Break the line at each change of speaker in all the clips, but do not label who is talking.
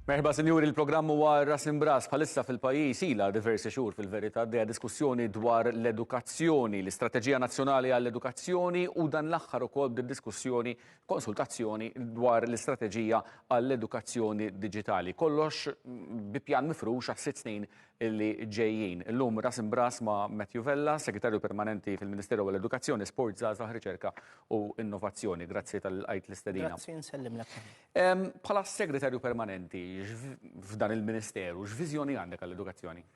Merħba sinjuri, il-programm huwa Ras Imbras bħalissa fil-pajjiż ilha diversi xhur fil-verità għaddejja diskussjoni dwar l-edukazzjoni, l-Istrateġija Nazzjonali għall-Edukazzjoni u dan l-aħħar ukoll bdiet diskussjoni konsultazzjoni dwar l-istrateġija għall-edukazzjoni diġitali. Kollox bi pjan mifrux għas-sitt snin li ġejjin. Illum ras imbras ma' Matthew Vella, Segretarju Permanenti fil-Ministeru għall-Edukazzjoni, Sport, Żgħażagħ, Riċerka u Innovazzjoni. Grazzi tal-qajt l-istedina.
Grazzi, nsellimlek.
Bħala Segretarju Permanenti f'dan il-Ministeru, x'viżjoni għandek għall-edukazzjoni?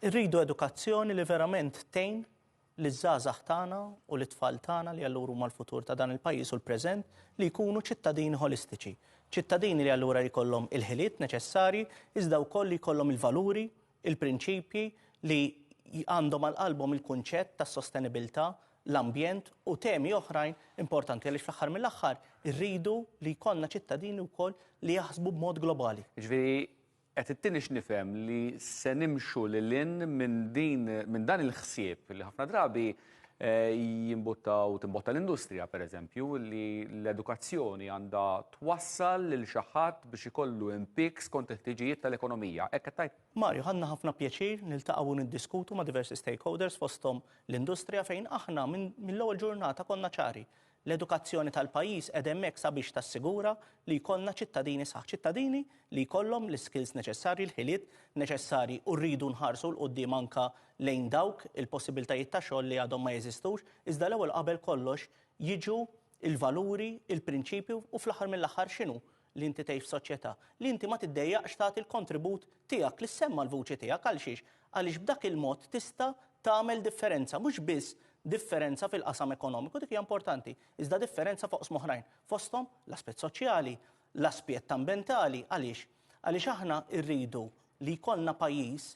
Irridu edukazzjoni li verament tgħin liż-żgħażagħ tagħna u lit-tfal tagħna li allura huma l-futur ta' dan il-pajjiż u l-preżent li jkunu ċittadini ħolistiċi. Ċittadini li allura jkollhom il-ħiliet neċessarji iżda wkoll li jkollhom il-valuri, il-prinċipji li għandhom għal qalbhom il-kunċett tas-sostenibilità, l-ambjent u temi oħrajn importanti għaliex fl-aħħar mill-aħħar irridu li jkollna ċittadini wkoll li jaħsbu b'mod globali.
Jiġifieri Qed ittini x'nifhem li se nimxu lil hinn minn din minn dan il-ħsieb li ħafna drabi jimbuttaw timbotta l-industrija pereżempju li l-edukazzjoni għandha twassal lil xi ħadd biex ikollu impieg skont il-ħtiġijiet tal-ekonomija. Hekk qed tgħid?
Mario, ħadna ħafna pjaċir niltaqgħu u niddiskutu ma' diversi stakeholders fosthom l-industrija fejn aħna mill-ewwel ġurnata konna ċari. L-edukazzjoni tal-pajjiż qiegħda hemmhekk sabiex tassigura li jkollna ċittadini sħaħ, ċittadini li jkollhom l-iskills neċessarji, l-ħiliet neċessarji u rridu nħarsu 'l quddiem anke lejn dawk il-possibiltajiet ta' xogħol li għadhom ma jeżistux, iżda l-ewwel qabel kollox jiġu l-valuri, il-prinċipji u fl-aħħar mill-aħħar x'inhu li inti tgħix f'soċjetà li inti ma tiddejjaqx tagħti l-kontribut tiegħek, li ssemma' l-vuċi tiegħek għalxiex? Għaliex b'dak il-mod tista' tagħmel differenza, mhux biss differenza fil-qasam ekonomiku, dik hija importanti, iżda differenza f'oqsma oħrajn, fosthom l-aspett soċjali, l-aspett ambentali, għaliex? Għaliex aħna rridu li jkollna pajjiż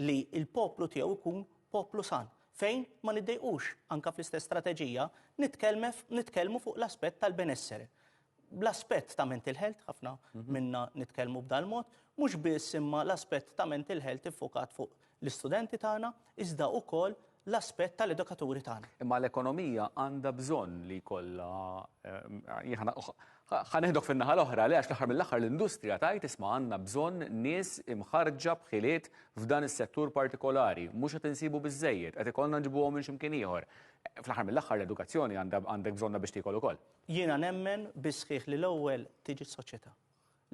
li l-poplu tiegħu jkun poplu san, fejn ma niddejqux anke fl-istess strateġija nitkellmu fuq l-aspett tal-benessere. L-aspett ta' mental health, ħafna mhm. minna nitkellmu b'dal-mod, mhux biss imma l-aspett ta' mental health iffokat fuq l-istudenti tagħna, iżda wkoll l-aspett tal-edukaturi tagħna.
Imma l-ekonomija għandha bżonn li jkollha eh, ħa neħdok fin-naħa l-oħra li għax l-aħħar mill-aħħar l-industrija tajt isma' għandna bżonn nies imħarġa b'ħiliet f'dan is-settur partikolari, mhux qed insibu biżejjed, qed ikollna nġibuhom minn x'imkien ieħor. Fl-aħħar mill-aħħar l-edukazzjoni għandek bżonnha biex tiekol ukoll.
Jiena nemmen bis-sħiħ li l-ewwel tiġi s-soċjetà.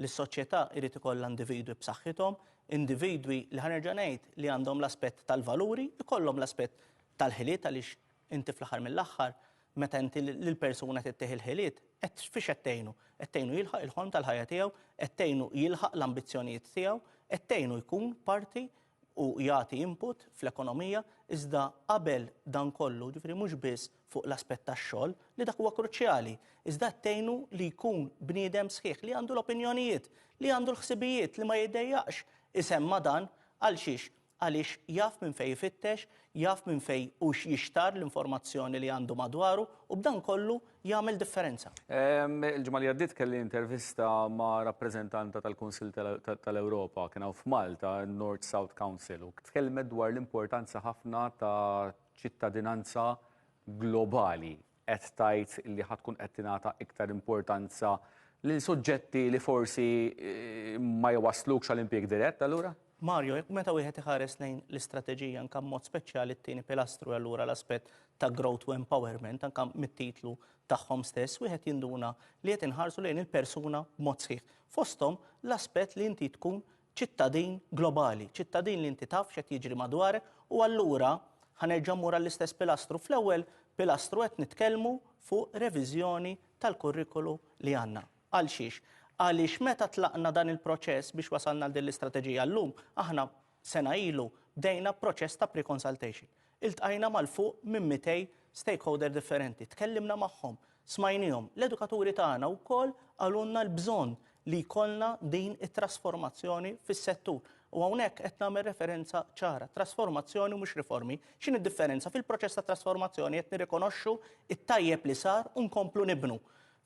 Li s-soċjetà jrid ikollha individwi b'saħħithom, individwi li ħa nerġa' ngħid li għandhom l-aspett tal-valuri, ikollhom l-aspett tal-ħiliet għaliex inti fl-aħħar mill-aħħar meta inti lill-persuna tittih il-ħiliet, qed fiex qed tgħinu? Qed tgħinu jilħaq il-ħolm tal-ħajja tiegħu, qed tgħinu jilħaq l-ambizzjonijiet tiegħu, qed tgħinu jkun parti u jagħti input fl-ekonomija, iżda qabel dan kollu, ġifieri mhux biss fuq l-aspett tax-xogħol, li dak huwa kruċjali, iżda qed tgħinu li jkun bniedem sħiħ, li għandu l-opinjonijiet, li għandu l-ħsibijiet, li ma jiddejjaqx isemma' dan, għal xiex? Għaliex jaf minn fejn ifittex, jaf minn fejn hux jixtarr l-informazzjoni li għandu madwaru u b'dan kollu jagħmel differenza.
Il-ġimgħa li għaddiet kelli intervista ma' rappreżentanta tal-Kunsill tal-Ewropa, kien hawn f'Malta, North South Council, u tkellmet dwar l-importanza ħafna ta' ċittadinanza globali. Qed tgħid li ħa tkun qed tingħata iktar importanza lil suġġetti li forsi ma jwasslukx għal impjieg dirett allura?
Mario, jekk meta wieħed iħares lejn l-istrateġija anke b'mod speċjali t-tieni pilastru allura l-aspett ta' growth u empowerment anke mit-titlu tagħhom stess, wieħed jinduna li qed inħarsu lejn il-persuna b'mod sħiħ. Fosthom l-aspett li inti tkun ċittadin globali, ċittadin li inti taf x'qed jiġri madwarek u allura ħa nerġa' mmur għall-istess pilastru. Fl-ewwel pilastru qed nitkellmu fuq reviżjoni tal-kurrikulu li għandna. Għal xiex? Għaliex meta tlaqna dan il-proċess biex wasalna għal din l-istrateġija llum, aħna sena ilu bdejna proċess ta' pre-consultation. Iltqajna mal fuq minn 200 stakeholder differenti, tkellimna magħhom, smajnihom. L-edukaturi tagħna wkoll qalulna l-bżonn li jkollna din it-trasformazzjoni fis-settur. U hawnhekk qed nagħmel referenza ċara, trasformazzjoni mhux riformi. X'inhi d-differenza? Fil-proċess ta' trasformazzjoni qed nirrikonoxxu it-tajjeb li sar u nkomplu nibnu.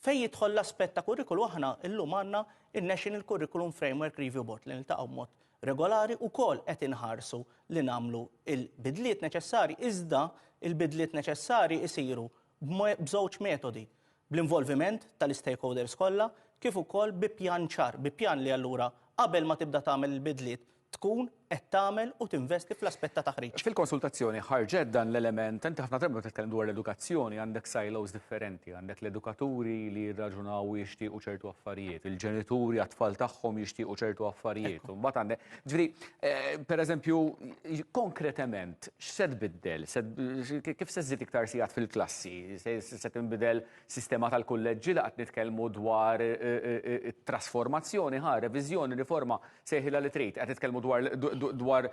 Fejn jidħol l-aspett ta' kurrikulu aħna llum għandna in-National Curriculum Framework Review Board li niltaqgħu b'mod regolari wkoll qed inħarsu li nagħmlu l-bidliet neċessarji iżda l-bidliet neċessarji jsiru b'żewġ metodi, bl-involviment tal-istakeholders kollha kif ukoll bi pjan ċar, bi pjan li allura qabel ma tibda tagħmel il-bidliet tkun qed tagħmel u tinvesti fl-aspett ta' taħriġ.
Fil-konsultazzjoni ħarġet dan l-element, inti ħafna drabi meta titkellem dwar l-edukazzjoni għandek silos differenti, għandek l-edukaturi li jirraġunaw u jixtiequ ċertu affarijiet, il-ġenituri għat-tfal tagħhom jixtiequ ċertu affarijiet. U mbagħad għandek, ġifieri, eh, pereżempju, konkretement, x'se tbiddel? Kif se żżid iktar sigħat fil-klassi? Se tinbidel Sistema tal-kulleġġi li qed nitkellmu dwar trasformazzjoni, ħa, reviżjoni, riforma, sejħilha li trid, qed nitkellmu dwar dwar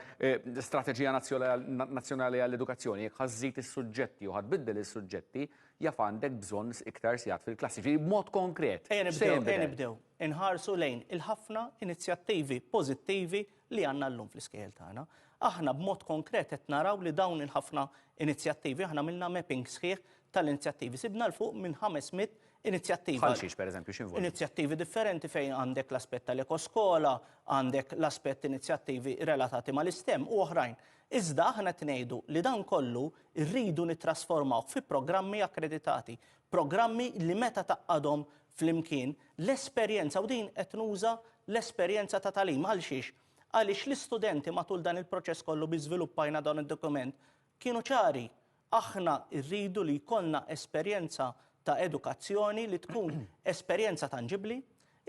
strateġija nazzjonali għall-edukazzjoni, jekk ħa żżid is-suġġetti u ħa tbiddel is-suġġetti, jaf għandek bżonn iktar sigħat fil-klassi. Ġifieri b'mod konkret.
Ejja nibdew, ejja nibdew inħarsu lejn il-ħafna inizjattivi pożittivi li għandna llum fl-iskejjel tagħna. Aħna b'mod konkret qed naraw li dawn il-ħafna inizjattivi, aħna għamilna mapping sħiħ tal-inizjattivi. Sibna 'l fuq minn 500 inizjattiva.
Bħal xiex, pereżempju, x'involvi?
Inizjattivi differenti fejn għandek l-aspett tal-ekoskola, għandek l-aspett inizjattivi relatati mal-ISTEM u oħrajn. Iżda aħna qed ngħidu li dan kollu rridu nittrasformawh fi programmi akkreditati, programmi li meta tgħaqqadhom flimkien, l-esperjenza, u din qed nuża l-esperjenza ta' tagħlim, għal xiex? Għaliex l-istudenti matul dan il-proċess kollu biex żviluppajna dan id-dokument kienu ċari. Aħna rridu li jkollna esperjenza ta' edukazzjoni li tkun esperjenza tanġibbli,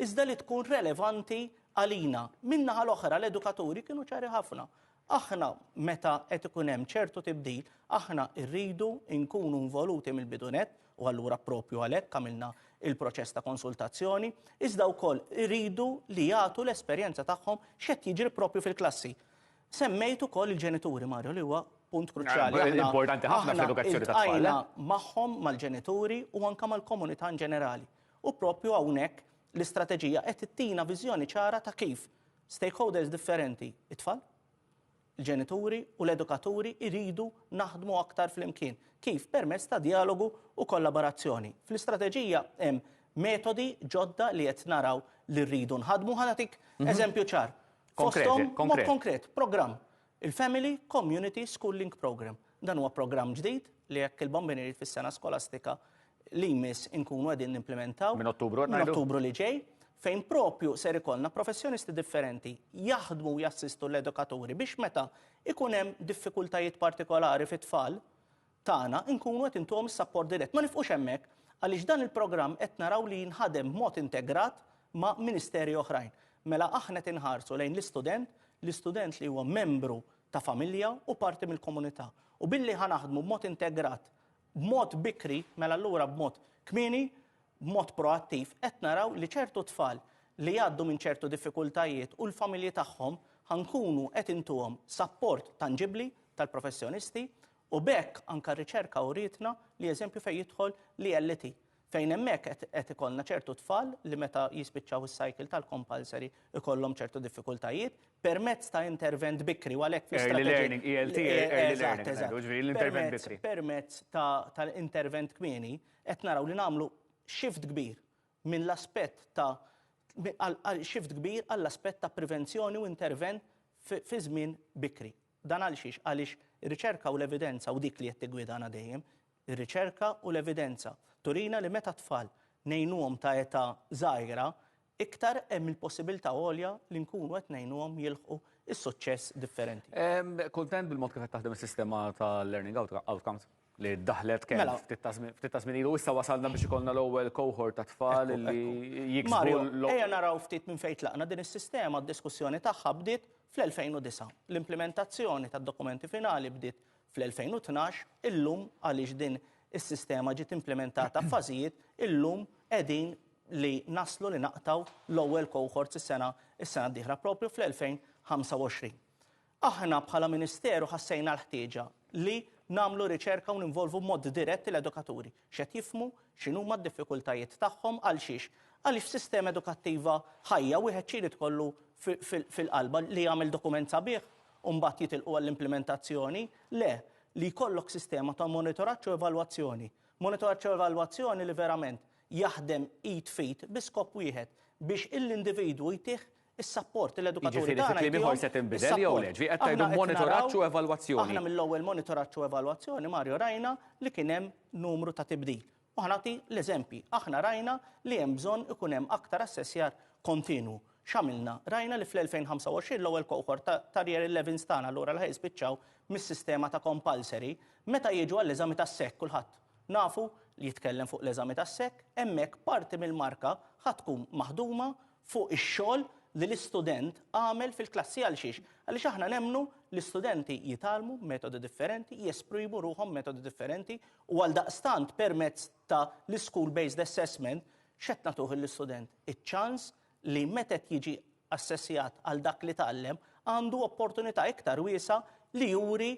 iżda li tkun relevanti għalina. Min-naħa l-oħra l-edukaturi kienu ċari ħafna. Aħna meta qed ikun hemm ċertu tibdil, aħna rridu nkunu involuti mill-bidu nett, u allura proprju għalhekk għamilna il-proċess ta' konsultazzjoni, iżda wkoll iridu li jagħtu l-esperjenza tagħhom x'qed jiġri proprju fil-klassi. Semmejt ukoll il-ġenituri, Mario, li huwa punt kruċjali.
Eh, importanti ħafna fl-edukazzjoni
tat-tfal. Eh? magħhom mal-ġenituri u anke mal-komunità in ġenerali. U proprju hawnhekk l-istrateġija qed ittina viżjoni ċara ta' kif stakeholders differenti, it-tfal, il-ġenituri u l-edukaturi jridu naħdmu aktar flimkien. Kif? Permezz ta' djalogu u kollaborazzjoni. Fl-istrateġija hemm metodi ġodda li qed naraw li rridu nħadmu. Ħa nagħtik eżempju ċar. Fosthom mod konkret, programm. Il-Family Community School Link Program. Dan huwa programm ġdid li jekk il-Bambin irid fis-sena skolastika li jmiss inkunu qegħdin nimplementaw.
Minn Ottubru
qed ngħidu? Minn Ottubru li ġej, fejn propju ser ikollna professjonisti differenti jaħdmu u jassistu l-edukaturi biex meta ikun hemm diffikultajiet partikolari fit-tfal tagħna nkunu qed intuhom is-sapport dirett. Ma nifqux hemmhekk għaliex dan il-programm qed naraw li jinħadem b'mod integrat ma' ministeri oħrajn. Mela aħna qed inħarsu lejn l-istudent, l-istudent li huwa membru ta' familja u parti mill-komunità. U billi ħa naħdmu b'mod integrat B'mod bikri, mela allura b'mod kmieni, b'mod proattiv, qed naraw li ċertu tfal li jgħaddu minn ċertu diffikultajiet u l-familji tagħhom ħa nkunu qed intuhom sapport tanġibbli tal-professjonisti u b'hekk anke r-riċerka urietna li eżempju fejn jidħol l-ELT fejn hemmhekk qed qed ikollna ċertu tfal li meta jispiċċaw is-cycle tal-compulsory ikollhom ċertu diffikultajiet permezz ta' intervent bikri u għalhekk
fl-istrateġija. Early learning, ELT, early learning, ġifieri l-intervent bikri.
Permezz tal-intervent kmieni qed naraw li nagħmlu shift kbir minn l-aspett ta' shift kbir għall-aspett ta' prevenzjoni u intervent fi żmien bikri. Dan għalxiex? Għaliex ir-riċerka u l-evidenza u dik li qed tiggwidana dejjem, Ir-riċerka u l-evidenza turina li meta t-tfal ngħinuhom ta' età żgħira, iktar hemm il-possibilità għolja li nkunu qed ngħinuhom jilħqu s-suċċess differenti.
Kuntent bil-mod kif qed taħdem is-sistema ta' learning outcomes li ddaħħlet kemm mela. ftit ta' żmien ilu issa wasalna biex ikollna l-ewwel cohort ta' tfal li
jiksbu. Mario, ejja naraw ftit minn fejn tlaqna din is-sistema d-diskussjoni tagħha bdiet fl-2009. L-implementazzjoni tad-dokumenti finali bdiet Fl-2012, illum għaliex din is-sistema ġiet implimentata f'fażijiet, illum qegħdin li naslu li naqtgħu l-ewwel cohorts is-sena is-sena d-dieħla proprju fl-2025. Aħna bħala Ministeru ħassejna l-ħtieġa li nagħmlu riċerka u ninvolvu b'mod dirett l-edukaturi, x'qed jifhmu, x'inhuma d-diffikultajiet tagħhom, għalxiex? Għaliex f'sistema edukattiva ħajja wieħed xi jrid ikollu fil-qalba li jagħmel dokument sabiħ u mbagħad jitilqu għall-implimentazzjoni, le, li jkollok sistema ta' monitoraġġ u evalwazzjoni. Monitoraġġ u evalwazzjoni li verament jaħdem id f'id bi skop wieħed, biex l-individwu jtih is-sapport, l-edukaturi
Jiġifieri fi
tagħna
kliem ieħor
jtihom
se tinbidel jew le?
is-sapport.
Ġifieri qed tgħidu
Aħna qed
monitoraġġ
naraw
u evalwazzjoni.
Aħna mill-ewwel monitoraġġ u evalwazzjoni, Mario, rajna li kien hemm numru ta' tibdil. U ħa nagħti l-eżempji. Aħna rajna li hemm bżonn ikun hemm aktar assessjar kontinwu. X'għamilna? Rajna li fl-2025 l-ewwel cohort ta' Year 11s tagħna allura li ħa jispiċċaw mis-sistema ta' compulsory, meta jiġu għall-eżami tas-SEC kulħadd nafu li jitkellem fuq l-eżami tas-SEC, hemmhekk parti mill-marka ħa tkun maħduma fuq ix-xogħol li l-istudent għamel fil-klassi għal xiex? Għaliex aħna nemmnu l-istudenti jitgħallmu b'metodi differenti, jesprimu ruħhom b'metodi differenti u għaldaqstant permezz ta' l-school based assessment x'qed nagħtuh lill-istudent? Iċ-ċans li meta qed jiġi assessjat għal dak li tgħallem għandu opportunità iktar wiesgħa li juri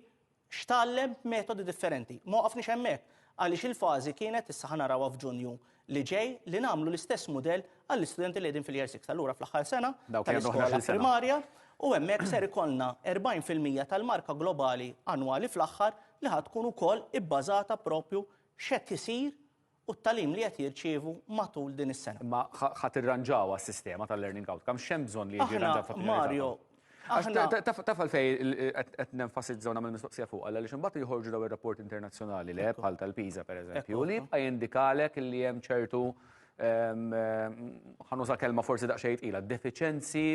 x'tgħallem b'metodi differenti. Ma waqafniex hemmhekk għaliex il-fażi kienet issa ħa narawha f'Ġunju li ġej li nagħmlu l-istess mudell għall-istudenti li qegħdin fil-Year 6. Allura fl-aħħar sena tal-iskola primarja u hemmhekk ser ikollna 40% tal-marka globali annwali fl-aħħar li ħa tkun ukoll ibbażata propju x'qed isir u t-tagħlim li qed jirċievu matul din is-sena.
Imma ħa tirranġawha s-sistema tal-learning outcomes, x'hemm bżonn li jiġi rranġat
fl-opinjoni tagħkom? Mario,
aħna. Taf għalfejn qed nenfasizza u nagħmel mistoqsija fuqha, għaliex imbagħad joħorġu dawn ir-rapporti internazzjonali le bħal tal-PISA pereżempju, li jibqa' jindikalek li hemm ċertu ħa nuża kelma forsi daqsxejn tqila, defiċenzi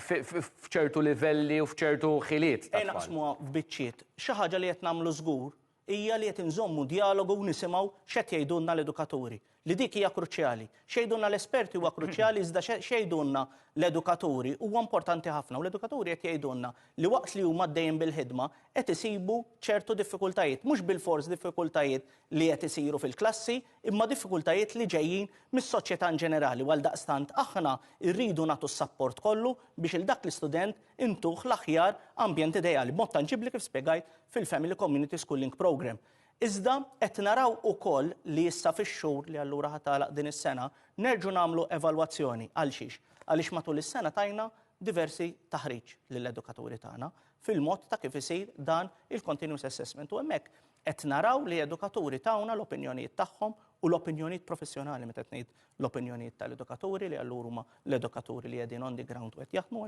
f'ċertu livelli u f'ċertu ħiliet.
Ejja naqsmuha f'biċċiet. Xi ħaġa li qed nagħmlu żgur hija li qed inżommu djalogu u nisimgħu x'qed jgħidulna l-edukaturi, li dik hija kruċjali. X'jgħidulna l-esperti huwa kruċjali iżda x'jgħidulna l-edukaturi huwa importanti ħafna u l-edukaturi qed jgħidulna li waqt li huma għaddejjin bil-ħidma qed isibu ċertu diffikultajiet, mhux bilfors diffikultajiet li qed isiru fil-klassi imma diffikultajiet li ġejjin mis-soċjetà inġenerali u għaldaqstant aħna rridu nagħtu s-sapport kollu biex 'il dak l-istudent intuh l-aħjar ambjent ideali b'mod tanġibbli kif spjegajt fil-Family Community Schooling Programme. Iżda qed naraw ukoll li issa fix-xhur li allura ħa tagħlaq din is-sena nerġgħu nagħmlu evalwazzjoni. Għal xiex? Għaliex matul is-sena tajna diversi taħriġ lill-edukaturi tagħna fil-mod ta' kif isir dan il-continuous assessment u hemmhekk qed naraw li edukaturi tawna l-opinjonijiet tagħhom u l-opinjonijiet professjonali meta qed ngħid l-opinjonijiet tal-edukaturi li allura huma l-edukaturi li qegħdin on the ground u qed jaħdmu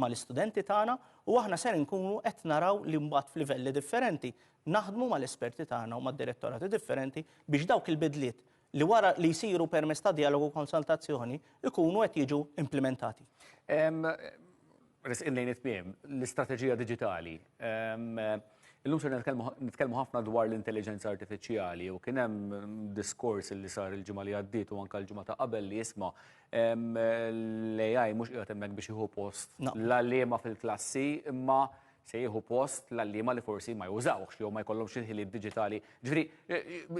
mal-istudenti tagħna u aħna ser inkunu qed naraw li mbagħad f'livelli differenti naħdmu mal-esperti tagħna u mad-direttorati differenti biex dawk il-bidliet li wara li jsiru permezz ta' dialogu u konsultazzjoni ikunu qed jiġu implimentati.
Resqin lejn it-tmiem, l-istrateġija diġitali. Illum ser nitkellmu ħafna dwar l-intelligenza artifiċjali u kien hemm diskors li sar il-ġimgħa li għaddiet u anke l-ġimgħa ta' qabel li jisma' l-AI mhux qiegħed hemmhekk biex jieħu post l-għalliema fil-klassi imma se jieħu post l-għalliema li forsi ma jużawhx jew ma jkollhomx il-ħiliet diġitali. Ġifieri,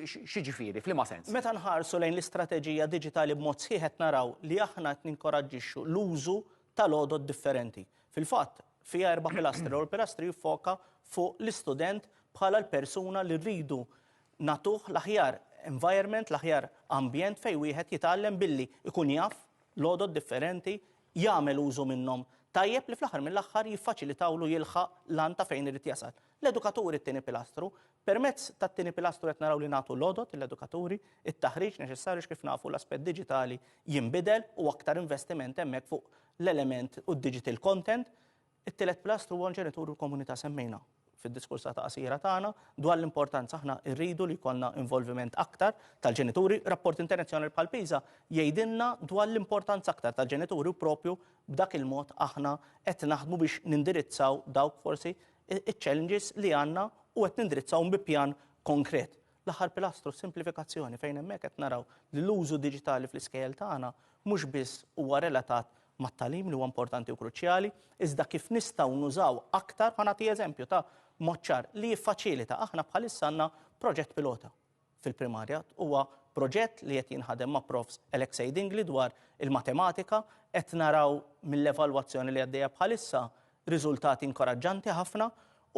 x'jiġifieri, f'liema sens?
Meta nħarsu lejn l-istrateġija diġitali b'mod sħiħ qed naraw li aħna qed ninkoraġġixxu l-użu tal-għodod differenti. Fil-fatt, fiha erba' pilastri. L-ewwel pilastru jiffoka fuq l-istudent bħala l-persuna li rridu nagħtuh l-aħjar environment, l-aħjar ambjent fejn wieħed jitgħallem billi jkun jaf l-għodod differenti, jagħmel użu minnhom tajjeb li fl-aħħar mill-aħħar jiffaċilitawlu jilħaq l-għan ta' fejn irid jasal. L-edukaturi t-tieni pilastru. Permezz tat-tieni pilastru qed naraw li nagħtu l-għodod lill-edukaturi, it-taħriġ neċessarju għax kif nafu l-aspett diġitali jinbidel u aktar investiment hemmhekk fuq l-element u d-digital content. It-tielet pilastru huwa l-ġenituri u l-komunità semmejna fid-diskursata qasira tagħna dwar l-importanza aħna rridu li jkollna involviment aktar tal-ġenituri. Rapport internazzjonali bħal PISA jgħidilna dwar l-importanza aktar tal-ġenituri u propju b'dak il-mod aħna qed naħdmu biex nindirizzaw dawk forsi iċ-challenges li għandna u qed nindirizzawhom bi pjan konkret. L-aħħar pilastru, simplifikazzjoni, fejn hemmhekk qed naraw li l-użu diġitali fl-iskejjel tagħna mhux biss huwa relatat mat-tagħlim li huwa importanti u kruċjali, iżda kif nistgħu nużaw aktar, ħa nagħti eżempju ta' mod ċar li jiffaċilita. Aħna bħalissa għandna proġett pilota fil-primarja huwa proġett li qed jinħadem ma' Profs Alexei Dingli dwar il-matematika, qed naraw mill-evalwazzjoni li għaddejja bħalissa riżultati inkoraġġanti ħafna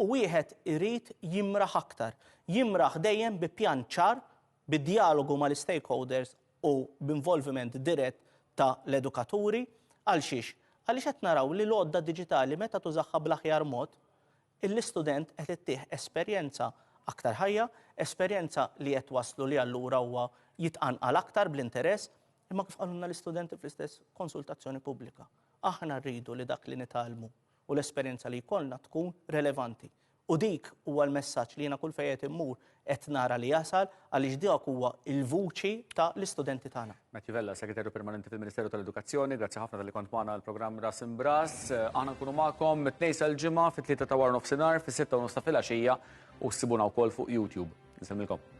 u wieħed irid jimraħ aktar. Jimraħ dejjem bi pjan ċar, bi djalogu mal-istakeholders u b'involviment dirett ta' l-edukaturi. Għal xiex? Għaliex qed naraw li l-għodda diġitali meta tużaha bl-aħjar mod, l-istudent qed ittih esperjenza aktar ħajja, esperjenza li qed twasslu li allura huwa jitqanqal aktar bl-interess, imma kif qalulna l-istudenti fl-istess konsultazzjoni pubblika. Aħna rridu li dak li nitgħallmu u l-esperjenza li jkollna tkun relevanti. U dik huwa l-messaġġ li jiena kull fejn qed immur qed nara li jasal għaliex dak huwa l-vuċi ta' l-istudenti tagħna.
Matthew Vella, Segretarju Permanenti fil-Ministeru tal-Edukazzjoni, grazzi ħafna talli kont magħna għall-programm Ras Imbras. Aħna nkunu magħkom mit-Tnejn sal-Ġimgħa fit-3 ta' wara nofsinhar, fis-6 u nofs ta' filgħaxija u ssibuna wkoll fuq YouTube. Nsellmilkom.